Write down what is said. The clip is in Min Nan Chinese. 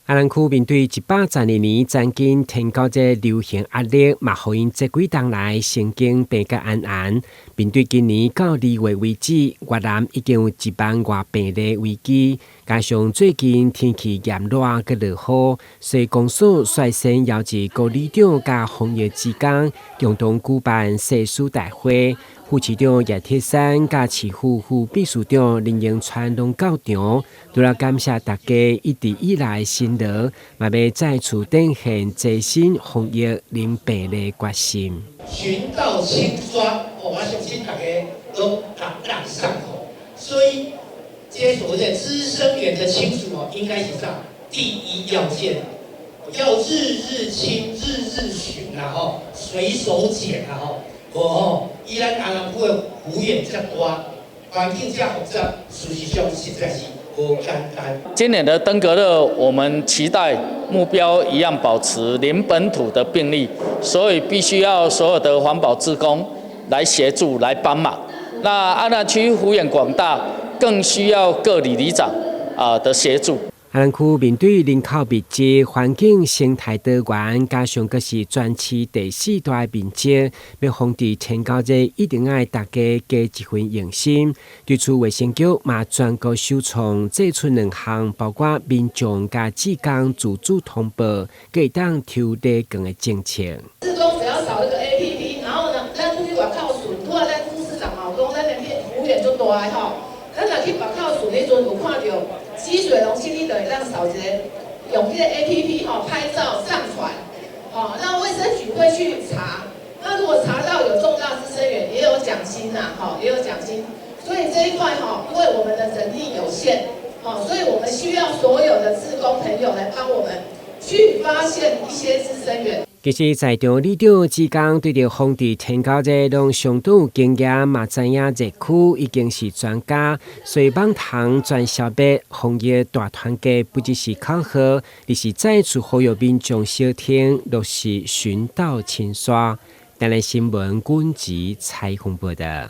阿蘭區面對112年曾經天狗這流行壓力，嘛予𪜶這幾冬來神經病甲安安。面對今年到2月為止，越南已經有1萬外病例危機，加上最近天氣炎熱閣落雨，所以公所率先邀集高里長佮防疫志工共同舉辦誓師大會。副市長葉鐵山佮市府副秘書長林榮川攏到場，除了感謝大家一直以來辛勞，嘛欲再次展現齊心防疫零病例決心。巡倒清刷，我相信大家攏朗朗上口。所以，這所謂的孳生源的清除哦，應該是啥第一要件，要日日清、日日巡啊，吼，隨手撿啊，吼。無吼，以咱阿南區的幅員遮大，環境遮複雜，事實上實在是無簡單。今年的登革熱，我們期待目標一樣保持零本土的病例，所以必須要所有的環保志工來協助、來幫忙。那阿南區幅員廣大，更需要各里里長啊的協助。阿蘭區面對人口密集、環境生態多元，加上閣是全市第四大面積，欲防治天狗熱，一定愛大家加一份用心。對此，衛生局嘛全國首創祭出兩項，包括民眾佮志工自主通報，閣會當抽禮券的政策。志工只要掃一個 APP，然後呢，咱出去外口巡，拄仔咱副市長嘛有講，咱的幅員足大吼，咱若去外口巡彼陣有看著積水容器，你就會當掃一個，用這個 APP 吼拍照上傳，吼，那衛生局會去查，那如果查到有重大孳生源，也有獎金呐，吼，也有獎金。所以這一塊吼，因為我們的人力有限，吼，所以我們需要所有的志工朋友來幫我們去發現一些孳生源。其實，在場里長志工對著防治天狗熱攏相當有經驗，嘛知影熱區已經是專家，所以網通全消滅防疫大團結，不只是口號，而是再次呼籲民眾相挺落實巡倒清刷。台南新聞軍籍採訪報道。